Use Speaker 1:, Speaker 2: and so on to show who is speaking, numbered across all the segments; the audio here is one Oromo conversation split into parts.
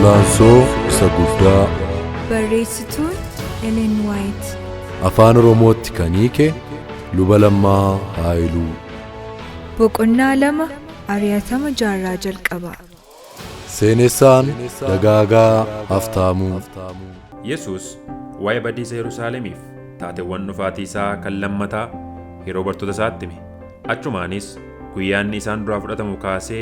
Speaker 1: Wallaansoo isa guddaa.
Speaker 2: Barreessituun Ellen White.
Speaker 1: Afaan Oromootti kan hiike Luba Lammaa Haayiluu.
Speaker 2: Boqonnaa 2 Ari'atama Jaarraa Jalqabaa.
Speaker 1: Seenessaan Dagaagaa Haftaamuu.
Speaker 3: Yesuus waa'ee badiisa Yerusaalemiif taateewwan dhufaatii isaa kan lammataa yeroo bartoota isaatti hime. Achumaanis guyyaa inni isaan duraa fudhatamu kaasee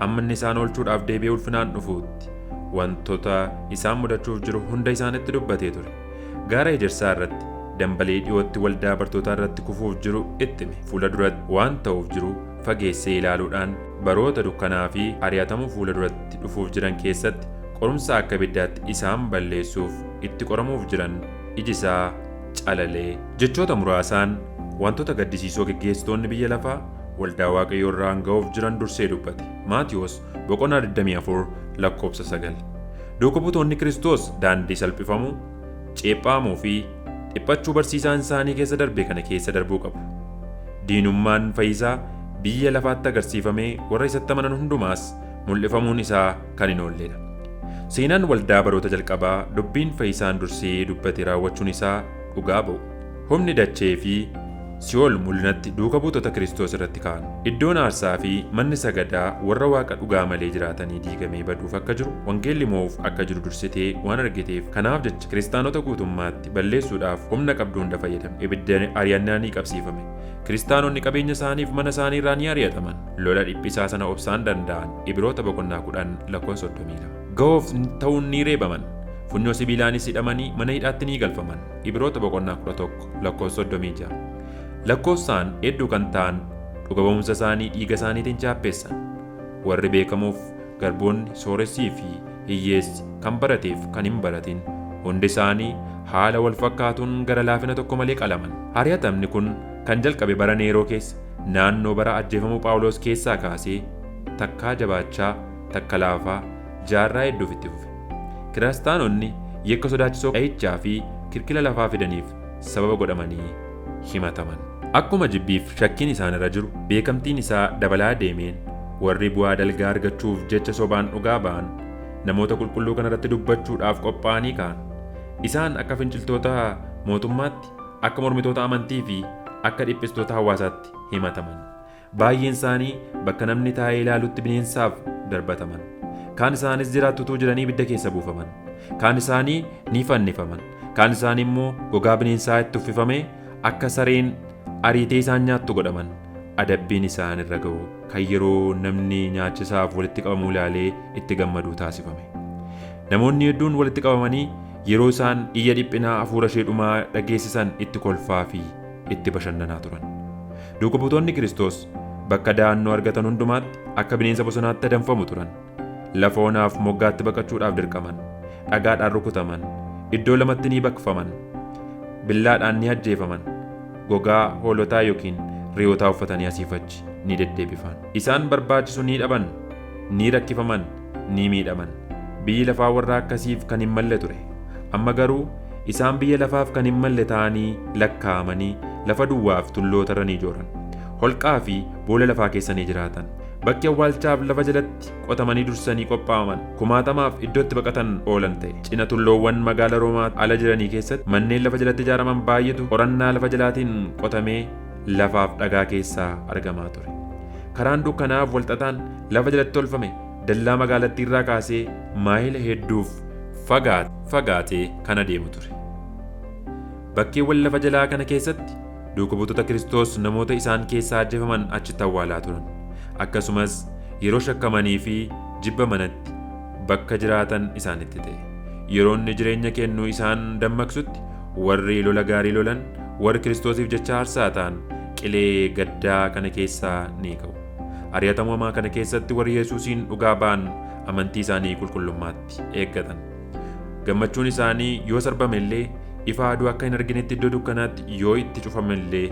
Speaker 3: amma inni isaan oolchuudhaaf deebi'ee ulfinaan dhufuutti wantoota isaan mudachuuf jiru hunda isaanitti dubbatee ture. Gaara ejersaa irratti dambalii dhiyootti waldaa bartootaa irratti kufuuf jiru itti hime. Fuula duratti waan ta'uuf jiru fageessee ilaaluudhaan baroota dukkanaa fi ari'atamuu fuula duratti dhufuuf jiran keessatti qorumsa akka ibiddaatti isaan balleessuuf itti qoramuuf jiran iji isaa calalee jechoota muraasaan wantoota gaddisiisoo geggeessitoonni biyya lafaa waldaa Waaqayyoo irraan ga'uuf jiran dursee dubbate. Maatiyos boqonnaa 24 lakkoofsa 9. Duuka buutonni Kiristoos daandii salphifamuu, ceephaamuu fi dhiphachuu barsiisaan isaanii keessa darbe kana keessa darbuu qabu. Diinummaan fayyisaa biyya lafaatti agarsiifamee warra isatti amanan hundumaas mul'ifamuun isaa kan hin oolledha. Seenaan waldaa baroota jalqabaa dubbiin fayyisaan dursee dubbate raawwachuun isaa dhugaa ba'u. Humni dachee fi Si'ool mul'inatti duuka buutota Kiristoos irratti ka'an. Iddoon aarsaa fi manni sagadaa warra Waaqa dhugaa malee jiraatanii diigamee baduuf akka jiru, wangeelli mo'uuf akka jiru dursitee waan argiteef, kanaaf jecha kiristaanota guutummaatti balleessuudhaaf humna qabdu hunda fayyadamte. Ibidda ari'annaa ni qabsiifame. Kiristaanonni qabeenya isaaniif mana isaanii irraa ni ari'ataman. Lola dhiphisaa sana obsaan danda'an. Ibiroota boqonnaa 10 lakkoofsa 32. Ga'oof ta'uun ni reebaman. Funyoo sibiilaanis hidhamanii mana hidhaatti ni galfaman. Ibiroota boqonnaa 11 lakkoofsa 36. Lakkoofsaan hedduu kan ta'an dhuga ba'umsa isaanii dhiiga isaaniitiin chaappeessan. Warri beekamuuf garboonni, sooressii fi hiyyeessi, kan barateef kan hin baratin hundi isaanii haala wal fakkaatuun gara laafina tokko malee qalaman. Ari'atamni kun kan jalqabe bara Neeroo keessa naannoo bara ajjeefamuu Phaawulos keessaa kaasee takkaa jabaachaa takka laafaa jaarraa hedduuf itti fufe. Kiristaanonni yakka sodaachisoo dhahichaa fi kirkira lafaa fidaniif sababa godhamanii himataman. Akkuma jibbiif shakkiin isaan irra jiru beekamtiin isaa dabalaa deemeen warri bu'aa dalgaa argachuuf jecha sobaan dhugaa ba'an namoota qulqulluu kana irratti dubbachuudhaaf qophaa'anii ka'an. Isaan akka finciltoota mootummaatti, akka mormitoota amantii fi akka dhiphistoota hawaasaatti himataman. Baay'een isaanii bakka namni taa'ee ilaalutti bineensaaf darbataman. Kaan isaanis jiraattutuu jiranii ibidda keessa buufaman. Kaan isaanii ni fannifaman. Kaan isaanii immoo gogaa bineensaa itti uffifamee akka sareen ariitee isaan nyaattu godhaman. Adabbiin isaan irra ga'u kan yeroo namni nyaachisaaf walitti qabamuu ilaalee itti gammaduu taasifame. Namoonni hedduun walitti qabamanii yeroo isaan iyya dhiphinaa hafuura ishee dhumaa dhageessisan itti kolfaa fi itti bashannanaa turan. Duuka buutonni Kiristoos bakka da'annoo argatan hundumaatti akka bineensa bosonaatti adamfamu turan. Lafa onaaf moggaatti baqachuudhaaf dirqaman. Dhagaadhaan rukutaman. Iddoo lamatti ni baqfaman. Billaadhaan ni ajjeefaman. Gogaa hoolotaa yookiin re'ootaa uffatanii asiif achi ni deddeebifan. Isaan barbaachisu ni dhaban, ni rakkifaman, ni miidhaman. Biyyi lafaa warra akkasiif kan hin malle ture. Amma garuu isaan biyya lafaaf kan hin malle ta'anii lakkaa'amanii lafa duwwaaf tulloota irra ni jooran. Holqaa fi boolla lafaa keessa ni jiraatan. Bakki awwaalchaaf lafa jalatti qotamanii dursanii qophaa'aman kumaatamaaf iddoo itti baqatan oolan ta'e. Cina tulloowwan magaala Roomaa ala jiranii keessatti manneen lafa jalatti ijaaraman baay'eetu qorannaa lafa jalaatiin qotamee lafaaf dhagaa keessaa argamaa ture. Karaan dukkanaaf walxaxaan lafa jalatti tolfame dallaa magaalattii irraa kaasee maayila hedduuf fagaatee kan adeemu ture. Bakkeewwan lafa jalaa kana keessatti duuka buutota Kiristoos namoota isaan keessaa ajjeefaman achitti awwaalaa turan. Akkasumas yeroo shakkamanii fi jibbamanitti bakka jiraatan isaanitti ta'e. Yeroo inni jireenya kennu isaan dammaqsutti warri lola gaarii lolan, warri Kiristoosiif jecha aarsaa ta'an qilee gaddaa kana keessaa ni ka'u. Ari'atama hamaa kana keessatti warri Yesuusiin dhugaa ba'an amantii isaanii qulqullummaatti eeggatan. Gammachuun isaanii yoo sarbame illee, ifa aduu akka hin arginetti iddoo dukkanaatti yoo itti cufame illee,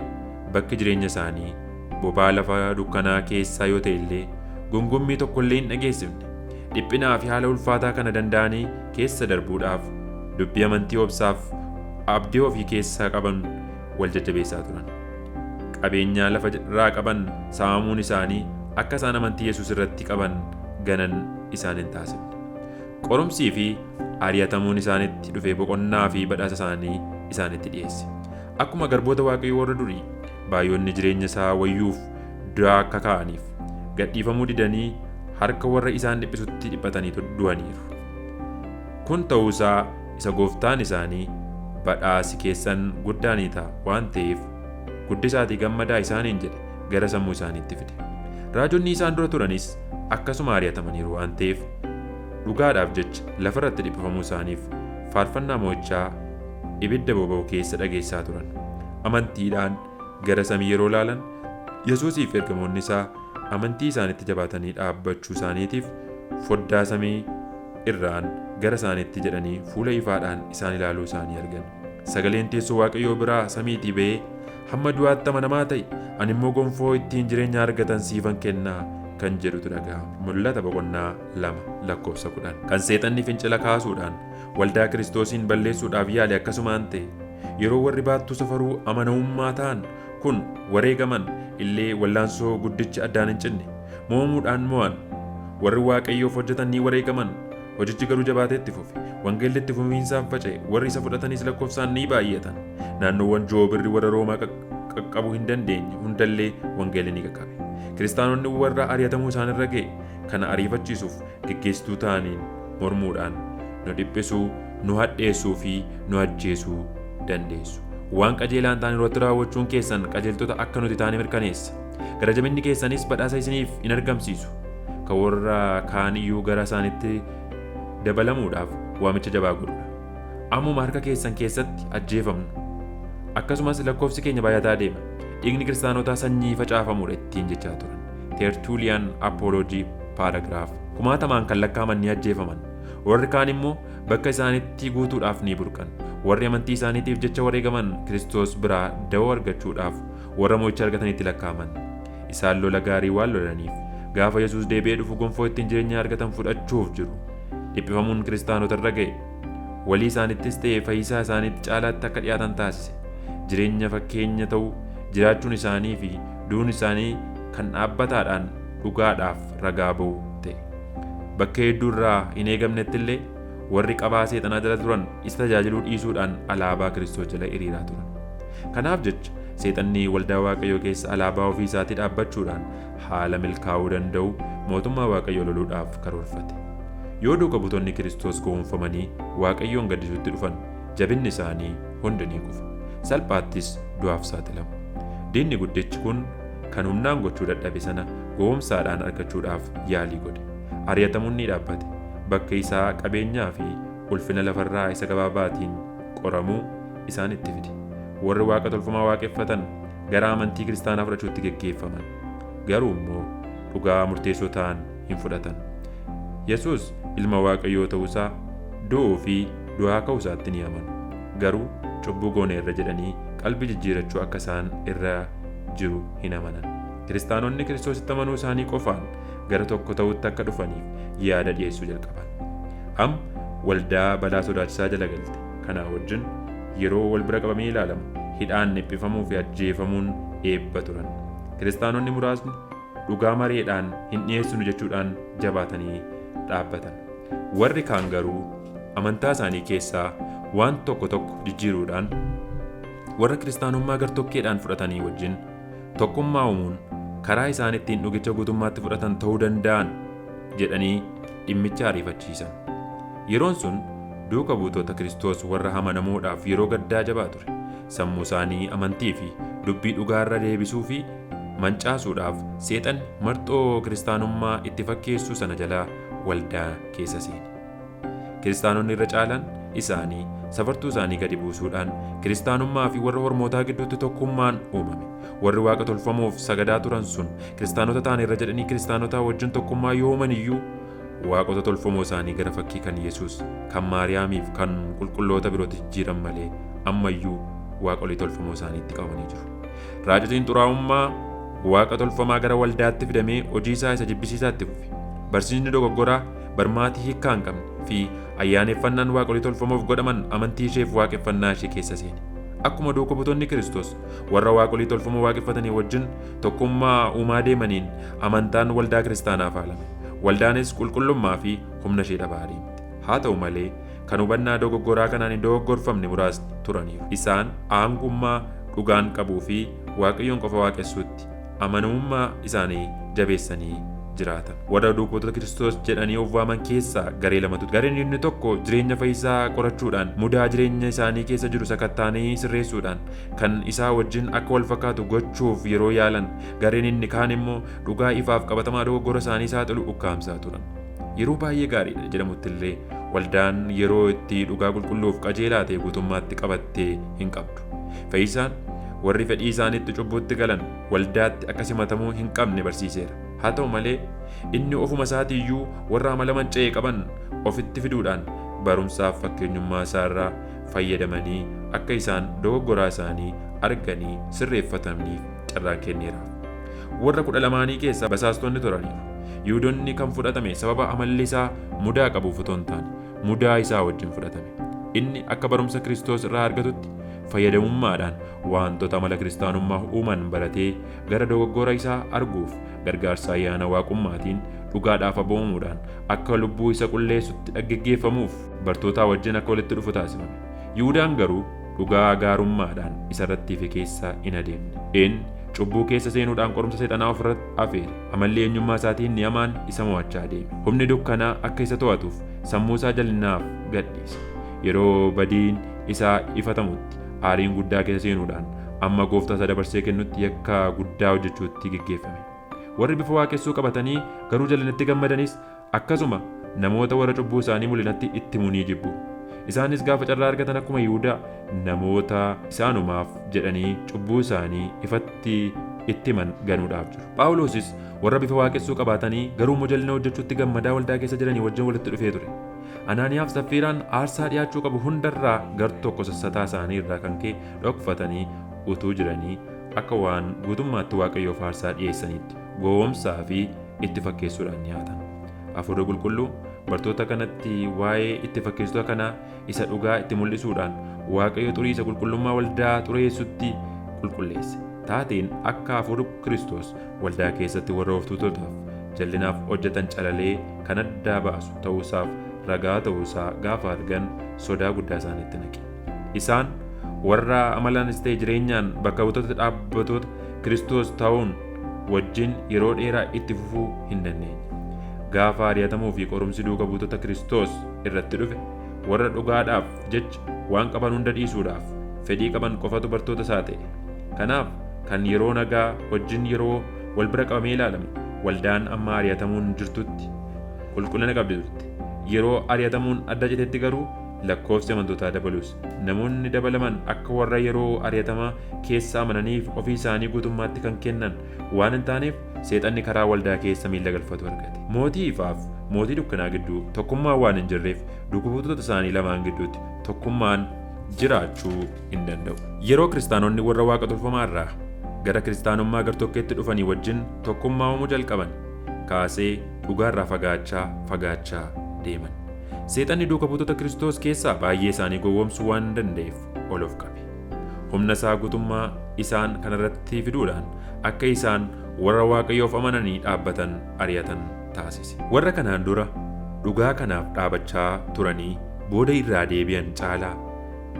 Speaker 3: bakki jireenya isaanii bobaa lafa dukkanaa keessaa yoo ta'e illee, gungummii tokko illee hin dhageessifne. Dhiphinaa fi haala ulfaataa kana danda'anii keessa darbuudhaaf dubbii amantii obsaaf abdii ofii keessaa qaban wal jajjabeessaa turan. Qabeenyaa lafa irraa qaban saamamuun isaanii akka isaan amantii Yesuus irratti qaban ganan isaan hin taasifne. Qorumsii fi ari'atamuun isaanitti dhufe boqonnaa fi badhaasa isaanii isaanitti dhiyeesse. Akkuma garboota Waaqayyoo warra durii baay'oonni jireenya isaa wayyuuf du'aa akka ka'aniif gadhiifamuu didanii harka warra isaan dhiphisutti dhiphatanii du'aniiru. Kun ta'uusaa isa gooftaan isaanii badhaasi keessan guddaa ni ta'a waan ta'eef guddisaatii gammadaa isaaniin jedhe gara sammuu isaaniitti fide. Raajonni isaan dura turanis akkasuma ari'atamaniiru waan ta'eef dhugaadhaaf jecha lafarratti dhiphifamuu isaaniif faarfannaa mo'ichaa ibidda boba'u keessa dhageessaa turan. Amantiidhaan gara samii yeroo ilaalan Yesuusii fi ergamoonni isaa amantii isaanitti jabaatanii dhaabbachuu isaaniitiif foddaa samii irraan gara isaaniitti jedhanii fuula ifaadhaan isaan ilaaluu isaanii argan. Sagaleen teessoo Waaqayyoo biraa samiitii ba'ee hamma du'aatti amanamaa ta'e ani immoo gonfoo ittiin jireenya argatan siifan kennaa kan jedhutu dhaga'ama. Mul'ata boqonnaa 2 lakkoofsa 10. Kan seexanni fincila kaasuudhaan waldaa Kiristoosiin balleessuudhaaf yaale akkasumaan ta'e yeroo warri baattuu safaruu amanamummaa ta'an kun wareegaman illee wallaansoo guddichi addaan hin cinne moo'amuudhaan mo'an. Warri Waaqayyoof hojjetan ni wareegaman. Hojichi garuu jabaatee itti fufe. Wangeelli itti fufiinsaan faca'e. Warri isa fudhatanis lakkoofsaan ni baay'atan. Naannoowwan joobirri warra Roomaa qaqqabuu hin dandeenye hundallee wangeelli ni qaqqabe. Kiristaanonni warra ari'atamuu isaanirra ga'e kana ariifachiisuuf geggeessituu ta'aniin mormuudhaan nu dhiphisuu, nu hadheessuu fi nu ajjeesuu dandeessu. Waan qajeelaan ta'an irratti raawwachuun keessan qajeeltota akka nuti taane mirkaneessa. Gara jabinni keessanis badhaasa isiniif hin argamsiisu. Kan warra kaan iyyuu gara isaanitti dabalamuudhaaf waamicha jabaa godhudha. Ammuma harka keessan keessatti ajjeefamnu. Akkasumas lakkoofsi keenya baay'ataa deema. Dhiigni kiristaanotaa sanyii facaafamudha ittiin jechaa turan. Tertuuliyaan Apology paragraph. Kumaatamaan kan lakkaa'aman ni ajjeefaman. Warri kaan immoo bakka isaanitti guutuudhaaf ni burqan. Warri amantii isaaniitiif jecha wareegaman Kiristoos biraa dawoo argachuudhaaf warra mo'icha argatanitti lakkaa'aman. Isaan lola gaarii waan lolaniif gaafa Yesuus deebi'ee dhufu gonfoo ittiin jireenya argatan fudhachuuf jiru. Dhiphifamuun kiristaanota irra ga'e walii isaanittis ta'e fayyisaa isaaniitti caalaatti akka dhiyaatan taasise. Jireenya fakkeenya ta'u jiraachuun isaanii fi du'uun isaanii kan dhaabbataadhaan dhugaadhaaf ragaa ba'u ta'e. Bakka hedduu irraa hin eegamnetti illee warri qabaa seexanaa jala turan isa tajaajiluu dhiisuudhaan alaabaa Kiristoos jala hiriiraa turan. Kanaaf jecha seexanni waldaa Waaqayyoo keessa alaabaa ofii isaatii dhaabbachuudhaan haala milkaa'uu danda'u mootummaa Waaqayyoo loluudhaaf karoorfate. Yoo duuka buutonni Kiristoos gowwoomfamanii Waaqayyoon gaddisuutti dhufan jabinni isaanii hundi ni kufa. Salphaattis du'aaf saaxilamu. Diinni guddichi kun kan humnaan gochuu dadhabe sana gowwoomsaadhaan argachuudhaaf yaalii godhe. Ari'atamuun ni dhaabbate. Bakka isaa qabeenyaa fi ulfina lafarraa isa gabaabaatiin qoramuu isaan itti fide. Warri waaqa tolfamaa waaqeffatan gara amantii kiristaanaa fudhachuutti geggeeffaman. Garuu immoo dhugaa murteessoo ta'an hin fudhatan. Yesuus ilma Waaqayyoo ta'uusaa du'uu fi du'aa ka'uusaatti ni amanu. Garuu cubbuu goone irra jedhanii qalbii jijjiirachuu akka isaan irra jiru hin amanan. Kiristaanonni Kiristoositti amanuu isaanii qofaan gara tokko ta'utti akka dhufaniif yaada dhiyeessuu jalqaban. Amma waldaa balaa sodaachisaa jala galte. Kanaa wajjin yeroo wal bira qabamee ilaalamu hidhaan dhiphifamuu fi ajjeefamuun eebba turan. Kiristaanonni muraasni dhugaa mareedhaan hin dhiyeessinu jechuudhaan jabaatanii dhaabbatan. Warri kaan garuu amantaa isaanii keessaa waan tokko tokko jijjiiruudhaan warra kiristaanummaa gartokkeedhaan fudhatanii wajjin tokkummaa uumuun karaa isaan ittiin dhugicha guutummaatti fudhatan ta'uu danda'an jedhanii dhimmicha ariifachiisan. Yeroon sun duuka buutota Kiristoos warra amanamoodhaaf yeroo gaddaa jabaa ture. Sammuu isaanii amantii fi dubbii dhugaarra deebisuu fi mancaasuudhaaf seexanni marxoo kiristaanummaa itti fakkeessuu sana jalaa waldaa keessa seene. Kiristaanonni irra caalaan isaanii safartuu isaanii gadi buusuudhaan kiristaanummaa fi warra hormootaa gidduutti tokkummaan uumame. Warri waaqa tolfamoof sagadaa turan sun kiristaanota ta'an irra jedhanii kiristaanota wajjin tokkummaa yoo uuman iyyuu waaqota tolfamoo isaanii gara fakkii kan Yesuus, kan Maariyaamiif kan qulqulloota birootti jijjiiran malee ammayyuu waaqolii tolfamoo isaaniitti qabamanii jiru. Raajotiin xuraa'ummaa waaqa tolfamaa gara waldaatti fidamee hojii isaa isa jibbisiisaatti fufe. Barsiisni dogoggoraa barmaatii hiikkaa hin qabne fi ayyaaneffannaan waaqolii tolfamoof godhaman amantii isheef waaqeffannaa ishee keessa seene. Akkuma duuka buutonni Kiristoos warra waaqolii tolfamoo waaqeffatanii wajjin tokkummaa uumaa deemaniin amantaan waldaa kiristaanaaf haalame. Waldaanis qulqullummaa fi humna ishee dhabaa adeemte. Haa ta'u malee kan hubannaa dogoggoraa kanaan hin dogoggorfamne muraasni turaniiru. Isaan aangummaa dhugaan qabuu fi Waaqayyoon qofa waaqessuutti amanamummaa isaanii jabeessanii jiraatan. Warra duuka Kiristoos jedhanii of waaman keessaa garee lamatu. Gareen inni tokko jireenya fayyisaa qorachuudhaan mudaa jireenya isaanii keessa jiru sakattaanii sirreessuudhaan kan isaa wajjin akka wal fakkaatu gochuuf yeroo yaalan, gareen inni kaan immoo dhugaa ifaaf qabatamaa dogoggora isaanii saaxilu ukkaamsaa turan. Yeroo baay'ee gaariidha jedhamutti illee waldaan yeroo itti dhugaa qulqulluuf qajeelaa ta'e guutummaatti qabattee hin qabdu. Fayyisaan warri fedhii isaaniitti cubbuutti galan waldaatti akka simatamuu hin qabne barsiiseera. Haa ta'u malee inni ofuma isaatiiyyuu warra amala manca'e qaban ofitti fiduudhaan barumsaaf fakkeenyummaa isaarraa fayyadamanii akka isaan dogoggoraa isaanii arganii sirreeffataniif carraa kenneeraaf. Warra 12 keessaa basaastonni turaniiru. Yihudoonni kan fudhatame sababa amalli isaa mudaa qabuuf otoo hin taane mudaa isaa wajjin fudhatame. Inni akka barumsa Kiristoos irraa argatutti fayyadamummaadhaan wantoota amala kiristaanummaa uuman baratee gara dogoggora isaa arguuf gargaarsa ayyaana waaqummaatiin dhugaadhaaf abboomamuudhaan akka lubbuu isa qulleessutti dhaggeeffamuuf bartootaa wajjin akka walitti dhufu taasifame. Yihuudaan garuu dhugaa gaarummaadhaan isarratti ife keessa hin adeemne. Inni cubbuu keessa seenuudhaan qorumsa seexanaa ofirratti afeere. Amalli eenyummaa isaatiin ni hamaan isa mo'achaa deeme. Humni dukkanaa akka isa to'atuuf sammuu isaa jal'inaaf gadhiise. Yeroo badiin isaa ifatamutti aariin guddaa keessa seenuudhaan amma gooftaa isaa dabarsee kennutti yakka guddaa hojjechuutti geggeeffame. Warri bifa waaqessuu qabatanii garuu jal'inatti gammadanis akkasuma namoota warra cubbuu isaanii mul'inatti itti munii jibbu. Isaanis gaafa carraa argatan akkuma Yihudaa namoota isaanumaaf jedhanii cubbuu isaanii ifatti itti himan ganuudhaaf jiru. Phaawulosis warra bifa waaqessuu qabaatanii garuu immoo jal'ina hojjechuutti gammadaa waldaa keessa jiranii wajjin walitti dhufee ture. Anaaniyaaf Saffiiraan aarsaa dhiyaachuu qabu hundarraa gar tokko sassataa isaanii irraa kan ka'e dhokfatanii utuu jiranii akka waan guutummaatti Waaqayyoof aarsaa dhiyeessaniitti gowwoomsaa fi itti fakkeessuudhaan nyaatan. Hafuurri qulqulluu bartoota kanatti waa'ee itti fakkeessitoota kanaa isa dhugaa itti mul'isuudhaan Waaqayyo xurii isa qulqullummaa waldaa xureessutti qulqulleesse. Taateen akka hafuurri Kiristoos waldaa keessatti warra of tuutotaaf jal'inaaf hojjetan calalee kan addaa baasu ta'uusaaf ragaa ta'uusaa gaafa argan sodaa guddaa isaaniitti naqe. Isaan warra amalaanis ta'e jireenyaan bakka buutota dhaabbatoota Kiristoos ta'uun wajjin yeroo dheeraa itti fufuu hin dandeenye. Gaafa ari'atamuu fi qorumsi duuka buutota Kiristoos irratti dhufe warra dhugaadhaaf jecha waan qaban hunda dhiisuudhaaf fedhii qaban qofatu bartoota isaa ta'e. Kanaaf kan yeroo nagaa wajjin yeroo wal bira qabamee ilaalamu waldaan amma ari'atamuun jirtutti qulqullina qabdi turte. Yeroo ari'atamuun adda citetti garuu lakkoofsi amantootaa dabalus namoonni dabalaman akka warra yeroo ari'atamaa keessa amananiif ofii isaanii guutummaatti kan kennan waan hin taaneef seexanni karaa waldaa keessa miilla galfatu argate. Mootii ifaaf mootii dukkanaa gidduu tokkummaan waan hin jirreef duuka buutota isaanii lamaan gidduutti tokkummaan jiraachuu hin danda'u. Yeroo kiristaanonni warra waaqa tolfamaa irraa gara kiristaanummaa gartokkeetti dhufanii wajjin tokkummaa uumuu jalqaban kaasee dhugaarraa fagaachaa deeman. Seexanni duuka buutota Kiristoos keessaa baay'ee isaanii gowwoomsuu waan danda'eef ol of qabe. Humna isaa guutummaa isaan kanarratti fiduudhaan akka isaan warra Waaqayyoof amananii dhaabbatan ari'atan taasise. Warra kanaan dura dhugaa kanaaf dhaabachaa turanii booda irraa deebi'an caalaa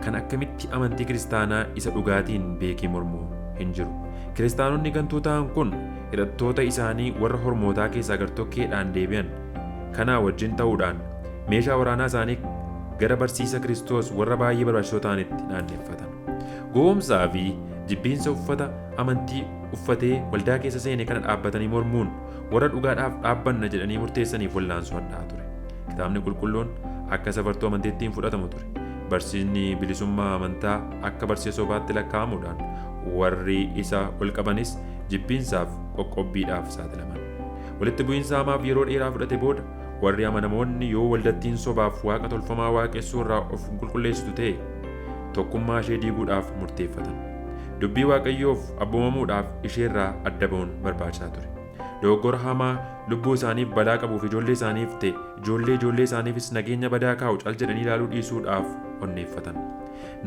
Speaker 3: kan akkamitti amantii kiristaanaa isa dhugaatiin beekee mormuu hin jiru. Kiristaanonni gantuu ta'an kun hidhattoota isaanii warra hormootaa keessaa gartokkeedhaan deebi'an kanaa wajjin ta'uudhaan meeshaa waraanaa isaanii gara barsiisa Kiristoos warra baay'ee barbaachisoo ta'anitti naanneffatan. Gowwoomsaa fi jibbiinsa uffata amantii uffatee waldaa keessa seene kana dhaabbatanii mormuun warra dhugaadhaaf dhaabbanna jedhanii murteessaniif wallaansoo hadhaa'aa ture. Kitaabni qulqulluun akka safartuu amantiittiin fudhatamu ture. Barsiisni bilisummaa amantaa akka barsiisa sobaatti lakkaa'amuudhaan warri isa ol qabanis jibbiinsaaf qoqqobbiidhaaf saaxilaman. Walitti bu'iinsa hamaaf yeroo dheeraa fudhate booda warri amanamoonni yoo waldattiin sobaaf waaqa tolfamaa waaqessuu irraa of qulqulleessitu ta'e tokkummaa ishee diiguudhaaf murteeffatan. Dubbii Waaqayyoof abboomamuudhaaf isheerraa adda ba'uun barbaachisaa ture. Dogoggora hamaa lubbuu isaaniif balaa qabuuf ijoollee isaaniif ta'e ijoollee isaaniifis nageenya badaa kaa'u cal jedhanii ilaaluu dhiisuudhaaf onneeffatan.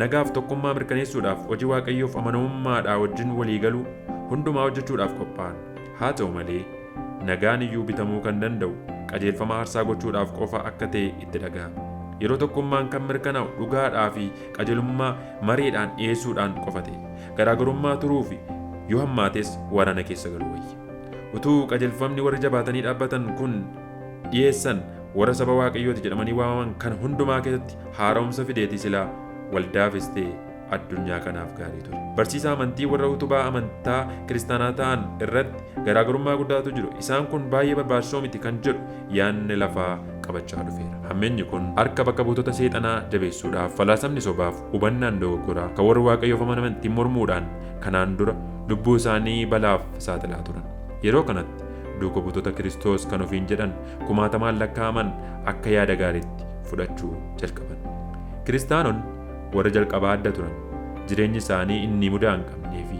Speaker 3: Nagaaf tokkummaa mirkaneessuudhaaf hojii Waaqayyoof amanamummaadhaa wajjin walii galuu hundumaa hojjechuudhaaf qophaa'an. Haa ta'u malee nagaan iyyuu bitamuu kan danda'u qajeelfama aarsaa gochuudhaaf qofa akka ta'e itti dhaga'ame. Yeroo tokkummaan kan mirkanaa'u dhugaadhaa fi qajeelummaa mareedhaan dhiyeessuudhaan qofa ta'e. Garaagarummaa turuu fi yoo hammaates waraana keessa galuu wayya. Utuu qajeelfamni warri jabaatanii dhaabbatan kun dhiyeessan warra saba Waaqayyooti jedhamanii waamaman kan hundumaa keessatti haaromsa fideetii silaa waldaafis ta'e addunyaa kanaaf gaarii ture. Barsiisa amantii warra utubaa amantaa kiristaanaa ta'an irratti garaagarummaa guddaatu jiru. Isaan kun baay'ee barbaachisoo miti kan jedhu yaadni lafaa qabachaa dhufeera. Hammeenyi kun harka bakka buutota seexanaa jabeessuudhaaf falaasamni sobaaf hubannaan dogoggoraa kan warri Waaqayyoof amanaman ittiin mormuudhaan kanaan dura lubbuu isaanii balaaf saaxilaa turan. Yeroo kanatti duuka buutota Kiristoos kan ofiin jedhan kumaatamaan lakkaa'aman akka yaada gaariitti fudhachuu jalqaban. Kiristaanonni warra jalqabaa adda turan, jireenyi isaanii inni mudaa hin qabnee fi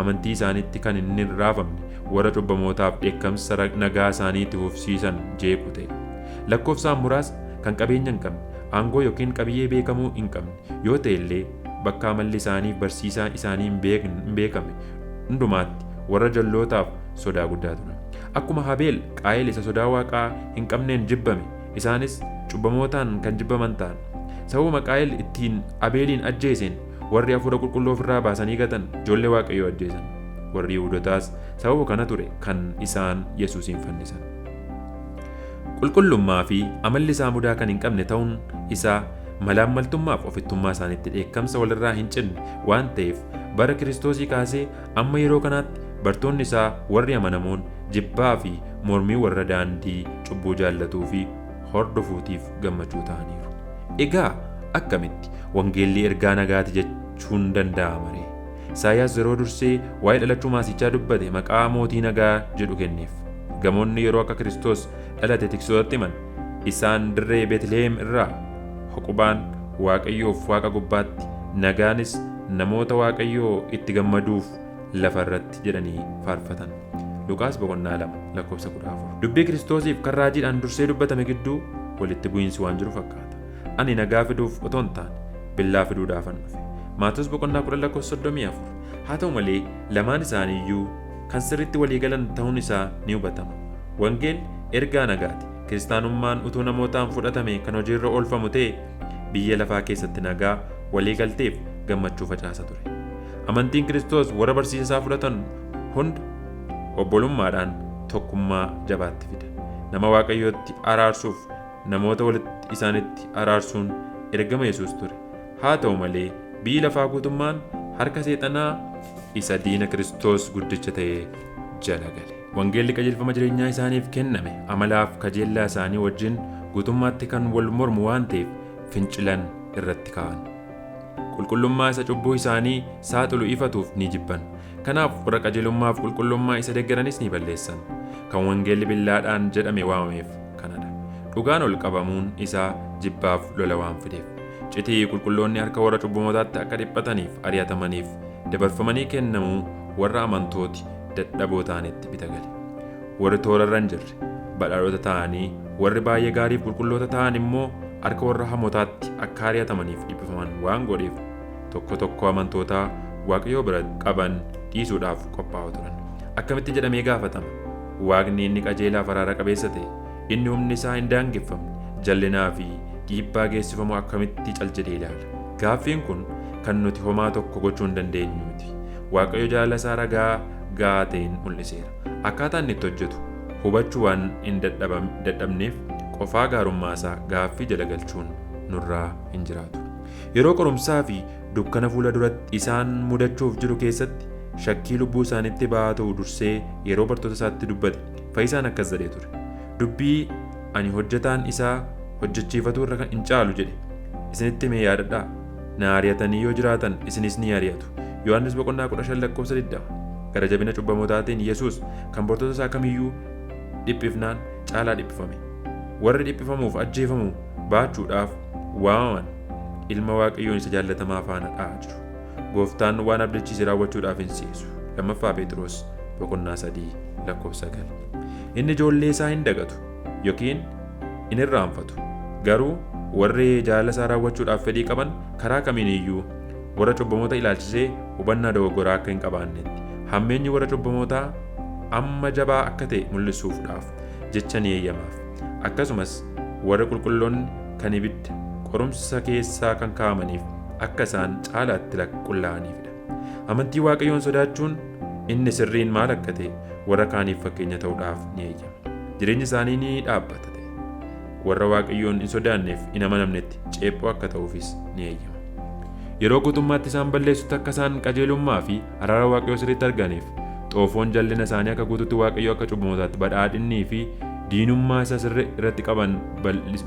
Speaker 3: amantii isaaniitti kan inni hin raafamne warra cubbamootaaf dheekkamsa nagaa isaanii itti fufsiisan jeequ ta'e. Lakkoofsaan muraasa kan qabeenya hin qabne, aangoo yookiin qabiyyee beekamuu hin qabne yoo ta'e illee bakka amalli isaaniif barsiisaa isaanii hin beekamne hundumaatti warra jallootaaf sodaa guddaa turan. Akkuma Habeel Qaayil isa sodaa Waaqaa hin qabneen jibbame, isaanis cubbamootaan kan jibbaman ta'an. Sababuma Qaayil ittiin Abeeliin ajjeeseen warri hafuura qulqulluu ofirraa baasanii gatan ijoollee Waaqayyoo ajjeesan. Warri Yihuudootaas sababa kana ture kan isaan Yesuusiin fannisan. Qulqullummaa fi amalli isaa mudaa kan hin qabne ta'uun isaa malaammaltummaaf ofittummaa isaaniitti dheekkamsa walirraa hin cinne waan ta'eef bara Kiristoosii kaasee amma yeroo kanaatti bartoonni isaa warri amanamoon jibbaa fi mormii warra daandii cubbuu jaallatuu fi hordofuutiif gammachuu ta'aniiru. Egaa akkamitti wangeelli ergaa nagaati jechuun danda'ama ree? Isaayyaas yeroo dursee waa'ee dhalachuu maasichaa dubbate maqaa mootii nagaa jedhu kenneef. Gamoonni yeroo akka Kiristoos dhalate tiksootatti himan isaan dirree Beetliheem irraa huqubaan Waaqayyoof Waaqa gubbaatti nagaanis namoota Waaqayyoo itti gammaduuf lafa irratti jedhanii faarfatan. Luqaas boqonnaa 2 lakkoofsa 14. Dubbii Kiristoosiif kan raajiidhaan dursee dubbatame gidduu walitti bu'iinsi waan jiru fakkaata. Ani nagaa fiduuf otoo hin taane billaa fiduudhaafan dhufe. Maatewos boqonnaa 10 lakkoofsa 34. Haa ta'u malee lamaan isaanii iyyuu kan sirriitti walii galan ta'uun isaa ni hubatama. Wangeelli ergaa nagaati. Kiristaanummaan utuu namootaan fudhatame kan hojiirra oolfamu ta'e biyya lafaa keessatti nagaa, walii galteef gammachuu facaasa ture. Amantiin Kiristoos warra barsiisa isaa fudhatan hunda obbolummaadhaan tokkummaa jabaatti fida. Nama Waaqayyootti araarsuuf namoota walitti isaanitti araarsuun ergama Yesuus ture. Haa ta'u malee biyyi lafaa guutummaan harka seexanaa isa diina Kiristoos guddicha ta'e jala gale. Wangeelli qajeelfama jireenyaa isaaniif kenname amalaaf kajeellaa isaanii wajjin guutummaatti kan wal mormu waan ta'eef fincilan irratti ka'an. Qulqullummaa isa cubbuu isaanii saaxilu ifatuuf ni jibban. Kanaaf warra qajeelummaaf qulqullummaa isa deggeranis ni balleessan. Kan wangeelli billaadhaan jedhame waamameef kanadha. Dhugaan ol qabamuun isaa jibbaaf lola waan fideef. Citii qulqulloonni harka warra cubbamootaatti akka dhiphataniif ari'atamaniif dabarfamanii kennamuu warra amantooti dadhaboo ta'anitti bita gale. Warri toorarra hin jirre badhaadhota ta'anii warri baay'ee gaariif qulqulloota ta'an immoo harka warra hamotaatti akka ari'atamaniif dhiphifaman waan godheef tokko tokko amantootaa Waaqayyoo bira qaban dhiisuudhaaf qophaa'oo turan. Akkamitti jedhamee gaafatama. Waaqni inni qajeelaaf araara qabeessa ta'e, inni humni isaa hin daangeffamne, jallinaa fi dhiibbaa geessifamu akkamitti cal jedhee ilaala? Gaaffiin kun kan nuti homaa tokko gochuu hin dandeenyu miti. Waaqayyo jaalala isaa ragaa ga'aa ta'een mul'iseera. Akkaataa inni itti hojjetu hubachuu waan hin dadhabneef qofaa gaarummaa isaa gaaffii jala galchuun nurraa hin jiraatu. Yeroo qorumsaa fi dukkana fuula duratti isaan mudachuuf jiru keessatti shakkii lubbuu isaanitti ba'aa ta'u dursee yeroo bartoota isaatti dubbate Fayyisaan akkas jedhee ture. Dubbii ani hojjetaan isaa hojjechiifatuu irra hin caalu jedhe isinitti himee yaadadhaa. Na ari'atanii yoo jiraatan isinis ni ari'atu. Yohaannis boqonnaa 15 lakkoofsa 20. Gara jabina cubbamootaatiin Yesuus kan bartoota isaa kamiyyuu dhiphifnaan caalaa dhiphifame. Warri dhiphifamuuf ajjeefamu baachuudhaaf waamaman ilma Waaqayyoon isa jaallatamaa faana dha'aa jiru. Gooftaan waan abdachiise raawwachuudhaaf hin seesu. Lammaffaa Phexros boqonnaa 3 lakkoofsa 9. Inni ijoollee isaa hin dagatu yookiin hin irraanfatu. Garuu warri jaalala isaa raawwachuudhaaf fedhii qaban karaa kamiin iyyuu warra cubbamoota ilaalchisee hubannaa dogoggoraa akka hin qabaannetti hammeenyi warra cubbamootaa amma jabaa akka ta'e mul'isuufdhaaf jecha ni eeyyamaaf. Akkasumas warri qulqulloonni kan ibidda Qorumsa keessaa kan kaa'amaniif akka isaan caalaatti qullaa'aniifidha. Amantii Waaqayyoon sodaachuun inni sirriin maal akka ta'e warra kaaniif fakkeenya ta'uudhaaf ni eeyyama. Jireenyi isaanii ni dhaabbata ta'e. Warra Waaqayyoon hin sodaanneef hin amanamnetti ceephoo akka ta'uufis ni eeyyama. Yeroo guutummaatti isaan balleessutti akka isaan qajeelummaa fi araara Waaqayyoo sirriitti arganiif xoofoon jallina isaanii akka guututti Waaqayyoo akka cubbamootaatti badhaadhinnii fi diinummaa isa sirrii irratti qaban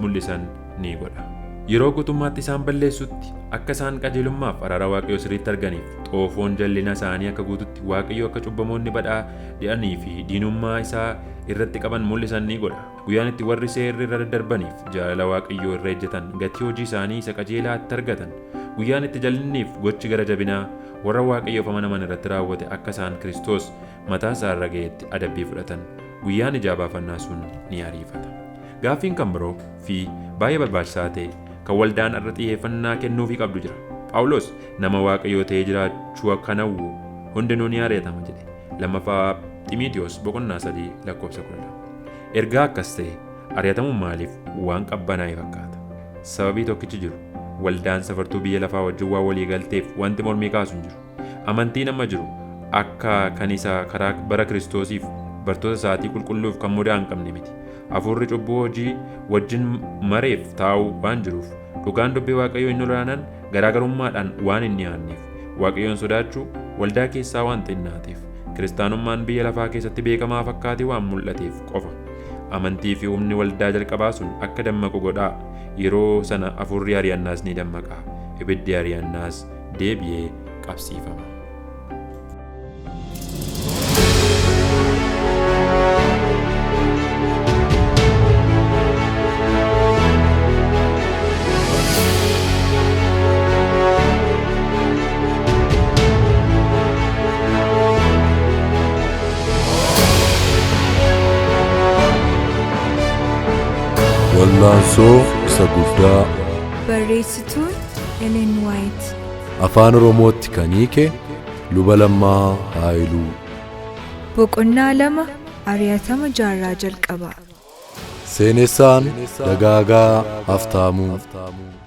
Speaker 3: mul'isan ni godha. Yeroo guutummaatti isaan balleessutti akka isaan qajeelummaaf araara Waaqayyoo sirriitti arganiif xoofoon jallina isaanii akka guututti Waaqayyoo akka cubbamoonni badhaadhanii fi diinummaa isaa irratti qaban mul'isan ni godha. Guyyaan itti warri seerri irra daddarbaniif jaalala Waaqayyoo irra ejjetan gatii hojii isaanii isa qajeelaatti argatan. Guyyaan itti jallinniif gochi gara jabinaa warra Waaqayyoof amanaman irratti raawwate akka isaan Kiristoos mataa isaa irra ga'etti adabbii fudhatan. Guyyaan ijaa baafannaa sun ni ariifata. Gaaffiin kan biroo fi baay'ee barbaachisaa ta'e kan waldaan irra xiyyeeffannaa kennuufii qabdu jira. Phaawulos nama Waaqayyoo ta'ee jiraachuu akka hawwu hundinuu ni ari'atama jedhe. Lammaffaa Ximiitiyoos boqonnaa 3 lakkoofsa 12. Ergaa akkas ta'e ari'atamuun maaliif waan qabbanaa'e fakkaata? Sababii tokkichi jiru waldaan safartuu biyya lafaa wajjin waan walii galteef wanti mormii kaasu hin jiru. Amantiin amma jiru akka kan isa karaa bara Kiristoosiif bartoota isaatii qulqulluuf kan mudaa hin qabne miti. Hafuurri cubbuu hojii wajjin mareef taa'u waan jiruuf dhugaan dubbii Waaqayyoo inni olaanaan garaagarummaadhaan waan hin dhiyaanneef Waaqayyoon sodaachuu waldaa keessaa waan xinnaateef kiristaanummaan biyya lafaa keessatti beekamaa fakkaatee waan mul'ateef qofa. Amantii fi humni waldaa jalqabaa sun akka dammaqu godhaa. Yeroo sana hafuurri ari'annaas ni dammaqa. Ibiddi ari'annaas deebi'ee qabsiifama.
Speaker 1: Wallaansoo isa guddaa.
Speaker 2: Barreessituun Ellen White.
Speaker 1: Afaan Oromootti kan hiike Luba Lammaa Haayiluu.
Speaker 2: Boqonnaa 2 Ari'atama jaarraa jalqabaa.
Speaker 1: Seenessaan Dagaagaa Haftaamuu.